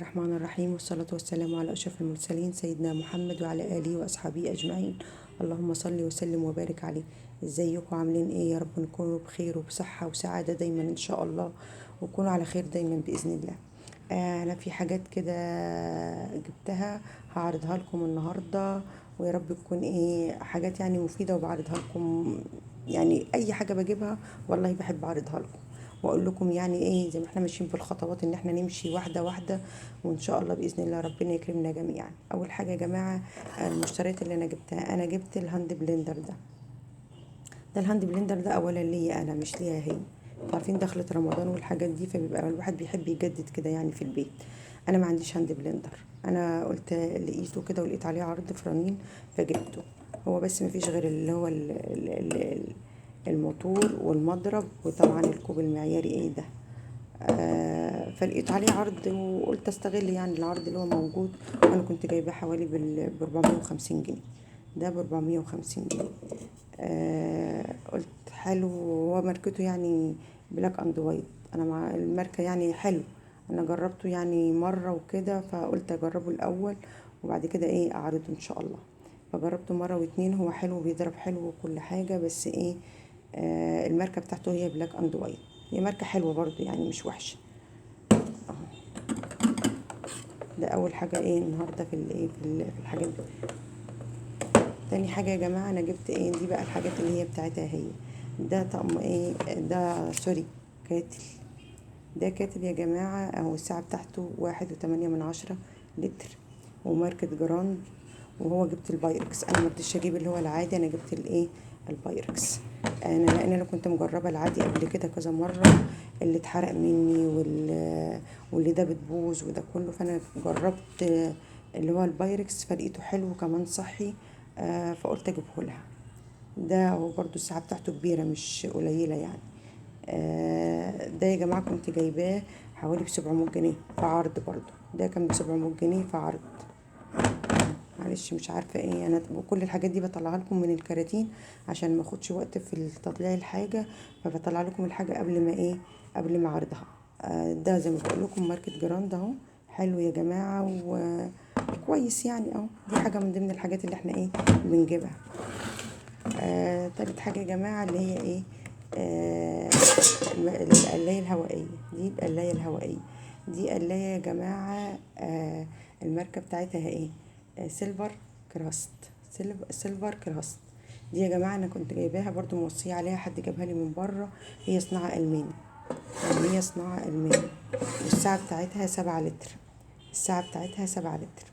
الرحمن الرحيم، والصلاة والسلام على أشرف المرسلين سيدنا محمد وعلى آله وأصحابه أجمعين. اللهم صل وسلم وبارك عليه. ازيكم عاملين ايه؟ يا رب نكونوا بخير وبصحة وسعادة دايما ان شاء الله، وكونوا على خير دايما بإذن الله. انا في حاجات كده جبتها هعرضها لكم النهاردة، ويا رب تكون ايه حاجات يعني مفيدة وبعرضها لكم. يعني اي حاجة بجيبها والله بحب اعرضها لكم واقول لكم يعني ايه، زي ما احنا ماشيين في الخطوات ان احنا نمشي واحدة واحدة، وان شاء الله باذن الله ربنا يكرمنا جميعا. اول حاجة يا جماعة المشتريات اللي انا جبتها، انا جبت ال hand blender ده. ده ال hand blender ده اولا ليا انا، مش ليها هي. عارفين دخلة رمضان والحاجات دي، فبيبقى الواحد بيحب يجدد كده يعني في البيت. انا ما عنديش hand blender، انا قلت لقيته كده ولقيت عليه عرض فرانين فجبته. هو بس ما فيش غير اللي هو الموتور والمضرب وطبعا الكوب المعياري ايه ده. فلقيت عليه عرض وقلت استغل يعني العرض اللي هو موجود. انا كنت جايباه حوالي ب 450 جنيه، ده ب 450 جنيه. قلت حلو، وهو ماركته يعني Black and White. انا مع الماركة يعني حلو، انا جربته يعني مرة وكده، فقلت اجربه الاول وبعد كده ايه اعرضه ان شاء الله. فجربته مرة واتنين، هو حلو بيضرب حلو وكل حاجة، بس ايه الماركة بتاعته هي Black and White، هي ماركة حلوة برضو يعني مش وحشة اهو. ده اول حاجة ايه النهارده في الايه في الحاجات دي. تاني حاجة يا جماعة انا جبت ايه، دي بقى الحاجات اللي هي بتاعتها هي. ده طقم ايه ده، sorry kettle. ده kettle يا جماعة اهو، الساعة بتاعته 1.8 لتر، وماركه جراند. وهو جبت البايركس، انا ما رضيتش اجيب اللي هو العادي، انا جبت الايه البايركس. انا لان انا كنت مجربه العادي قبل كده كذا مرة، اللي اتحرق مني واللي ده بتبوظ وده كله، فانا جربت اللي هو البايركس فلقيته حلو كمان صحي، فقلت اجيبه لها. ده هو برضو الساعة بتاعته كبيرة مش قليله يعني. ده يا جماعة كنت جايباه حوالي ب700 جنيه في عرض، برضو ده كان ب700 جنيه في عرض. معلش مش عارفه ايه، انا كل الحاجات دي بطلعها لكم من الكراتين عشان ما اخدش وقت في تطليع الحاجة، فبطلع لكم الحاجة قبل ما ايه، قبل ما اعرضها. ده زي ما بقول لكم ماركة جراند اهو، حلو يا جماعة وكويس يعني اهو. دي حاجة من ضمن الحاجات اللي احنا ايه بنجيبها. تالت حاجة يا جماعة اللي هي ايه، القلايه الهوائية. دي القلايه الهوائية، دي قلايه يا جماعة الماركة بتاعتها ايه، Silver Crest، Silver Crest. دي يا جماعة انا كنت جايباها برضو موصيه عليها، حد جابها لي من بره. هي صناعة الماني، يعني هي صناعة الماني، والساعة بتاعتها 7 لتر، الساعة بتاعتها 7 لتر.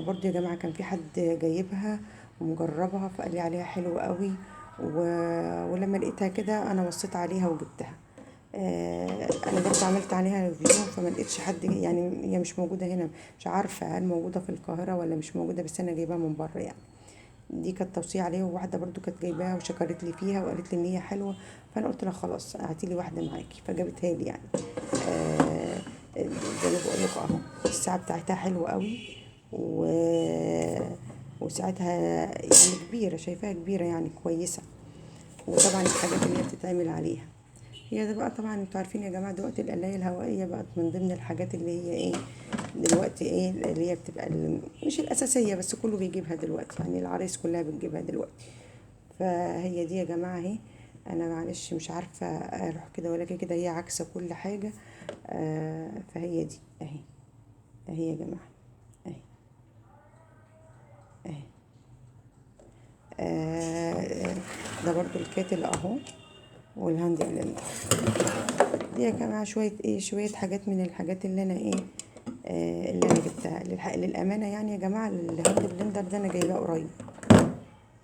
برضو يا جماعة كان في حد جايبها ومجربها فقال لي عليها حلو قوي، ولما لقيتها كده انا وصيت عليها وجبتها. انا برضو عملت عليها review فما لقيتش حد، يعني هي مش موجودة هنا، مش عارفه هل موجودة في القاهرة ولا مش موجودة، بس انا جايباها من بره يعني. دي كانت توصية عليها، وواحدة برضو كانت جايباها وشكرت لي فيها وقالت لي ان هي حلوة، فانا قلت لها خلاص هاتي لي واحدة معاكي، فجابتها لي يعني. زي ما بقول لكم اهو، الساعة بتاعتها حلوة قوي، وساعتها يعني كبيرة، شايفاها كبيرة يعني كويسة. وطبعا الحاجات اللي هي بتتعمل عليها هي ده بقى. طبعا انتوا عارفين يا جماعة دلوقتي القلايه الهوائية بقت من ضمن الحاجات اللي هي ايه دلوقتي، ايه اللي هي بتبقى مش الاساسية بس كله بيجيبها دلوقتي، يعني العرايس كلها بتجيبها دلوقتي. فهي دي يا جماعة اهي. انا معلش مش عارفه اروح كده ولا كده، هي عكس كل حاجة. فهي دي اهي، اهي يا جماعة اهي اهي. ده برضو ال kettle اهو، وال hand blender. دي يا جماعة شوية ايه، شوية حاجات من الحاجات اللي انا ايه اللي انا جبتها. للامانة يعني يا جماعة ال hand blender ده انا جايباه قريب،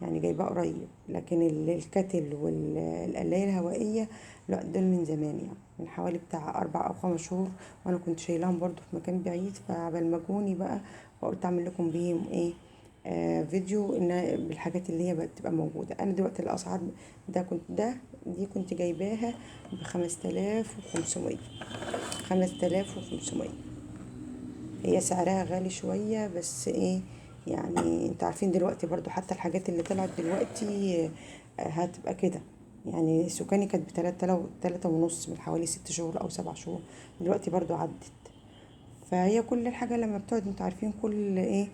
يعني جايباه قريب، لكن ال kettle والقلايه الهوائية لا، دول من زمان يعني، من حوالي بتاع 4 أو 5 شهور، وانا كنت شايلاهم برضو في مكان بعيد، فعبال ما جوني بقى فقلت اعمل لكم بيهم ايه فيديو ان بالحاجات اللي هي بقت تبقى موجودة. انا دلوقتي الاسعار ده كنت ده دي كنت جايباها ب5500، 5500. هي سعرها غالي شوية، بس ايه يعني انتوا عارفين دلوقتي برضو حتى الحاجات اللي طلعت دلوقتي هتبقى كده يعني. سكاني كانت بتلاتة آلاف، تلاتة ونص من حوالي 6 شهور او 7 شهور، دلوقتي برضو عدت. فهي كل الحاجة لما بتقعد انتوا عارفين كل ايه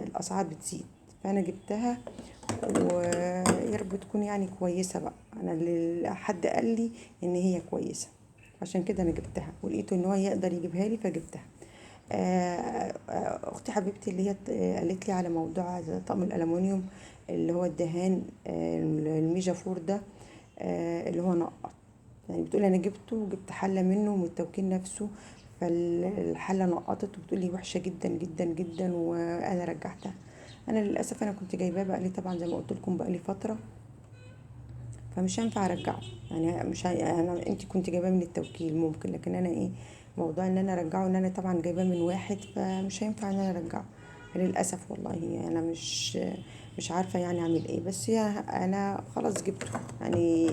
الاسعار بتزيد. فانا جبتها ويا رب تكون يعني كويسة بقى. انا حد قال لي ان هي كويسة، عشان كده انا جبتها، ولقيته ان هو يقدر يجيبها لي فجبتها. اختي حبيبتي اللي هي قالت لي على موضوع طقم الالومنيوم اللي هو الدهان الميجافور ده، اللي هو نقط، يعني بتقول انا جبته وجبت حله منه من التوكيل نفسه، فالحله نقطت، وبتقولي وحشة جدا جدا جدا، وانا رجعتها. انا للاسف انا كنت جايباه بقالي طبعا زي ما قلت لكم بقالي فترة، فمش هينفع ارجعه يعني، مش انا انت كنت جايباه من التوكيل ممكن، لكن انا ايه موضوع ان انا ارجعه، ان انا طبعا جايباه من واحد، فمش هينفع ان انا ارجعه للاسف. والله انا مش عارفه يعني اعمل ايه، بس يا انا خلاص جبته. يعني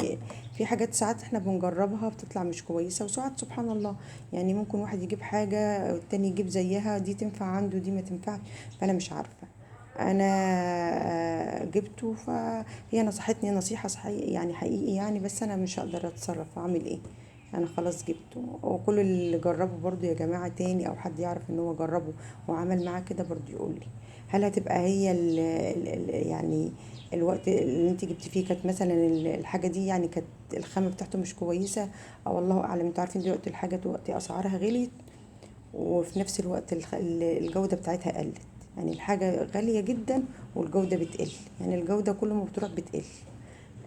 في حاجات ساعات احنا بنجربها بتطلع مش كويسة، وساعات سبحان الله يعني ممكن واحد يجيب حاجة والتاني يجيب زيها، دي تنفع عنده دي ما تنفعش، فانا مش عارفه. انا جبته فهي نصحتني نصيحة صحيح يعني حقيقي يعني، بس انا مش هقدر اتصرف اعمل ايه، انا خلاص جبته. وكل اللي جربه برضو يا جماعة تاني، او حد يعرف ان هو جربه وعمل معاه كده برضو يقول لي، هل هتبقى هي ال ال يعني الوقت اللي انت جبتي فيه كانت مثلا الحاجة دي يعني كانت الخامة بتاعته مش كويسة، او الله اعلم. انتوا عارفين دلوقتي الحاجة دلوقتي اسعارها غليت، وفي نفس الوقت الجودة بتاعتها قلت، يعني الحاجة غالية جدا والجودة بتقل، يعني الجودة كل ما بتروح بتقل،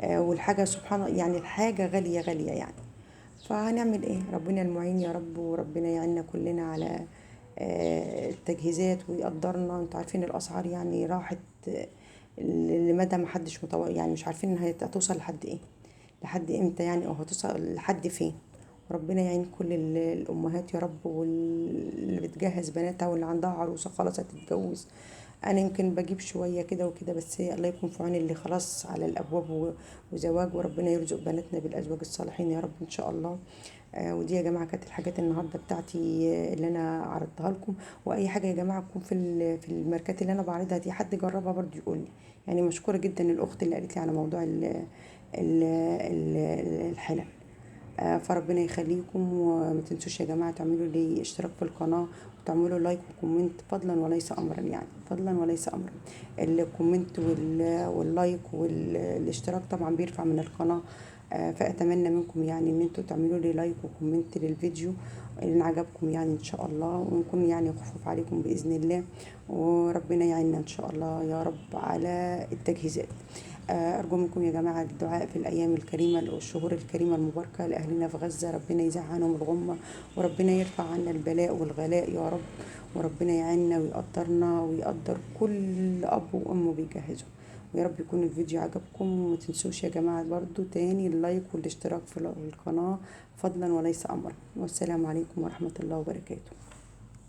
والحاجة سبحان الله يعني الحاجة غالية غالية يعني. فهنعمل ايه، ربنا المعين يا رب، وربنا يعيننا كلنا على التجهيزات ويقدرنا. انتوا عارفين الاسعار يعني راحت لمدى ما حدش يعني مش عارفين هتوصل لحد ايه، لحد امتى يعني، او هتوصل لحد فين. ربنا يعين كل الامهات يا رب، واللي بتجهز بناتها واللي عندها عروسه خلاص هتتجوز. انا يمكن بجيب شوية كده وكده، بس الله يكون في عون اللي خلاص على الابواب وزواج، وربنا يرزق بناتنا بالازواج الصالحين يا رب ان شاء الله. ودي يا جماعة كانت الحاجات النهارده بتاعتي اللي انا عرضتها لكم. واي حاجة يا جماعة تكون في الماركات اللي انا بعرضها دي حد جربها برضو يقول لي. يعني مشكورة جدا الاخت اللي قالت لي على موضوع الحلل. فربنا يخليكم، وما تنسوش يا جماعة تعملوا لي اشتراك في القناة، وتعملوا like و comment فضلا وليس امرا، يعني فضلا وليس امرا. ال comment وال like والاشتراك طبعا بيرفع من القناة، فاتمنى منكم يعني ان انتوا تعملوا لي like و comment للفيديو ان عجبكم يعني ان شاء الله، ونكون يعني خفوف عليكم باذن الله، وربنا يعيننا ان شاء الله يا رب على التجهيزات. أرجو منكم يا جماعة الدعاء في الأيام الكريمة والشهور الكريمة المباركة لأهلنا في غزة، ربنا يزيح عنهم الغمة، وربنا يرفع عنا البلاء والغلاء يا رب، وربنا يعيننا ويقدرنا ويقدر كل أب وأم بيجهزوا. ويا رب يكون الفيديو عجبكم، وما تنسوش يا جماعة برضو تاني ال like والاشتراك في القناة فضلا وليس أمرا. والسلام عليكم ورحمة الله وبركاته.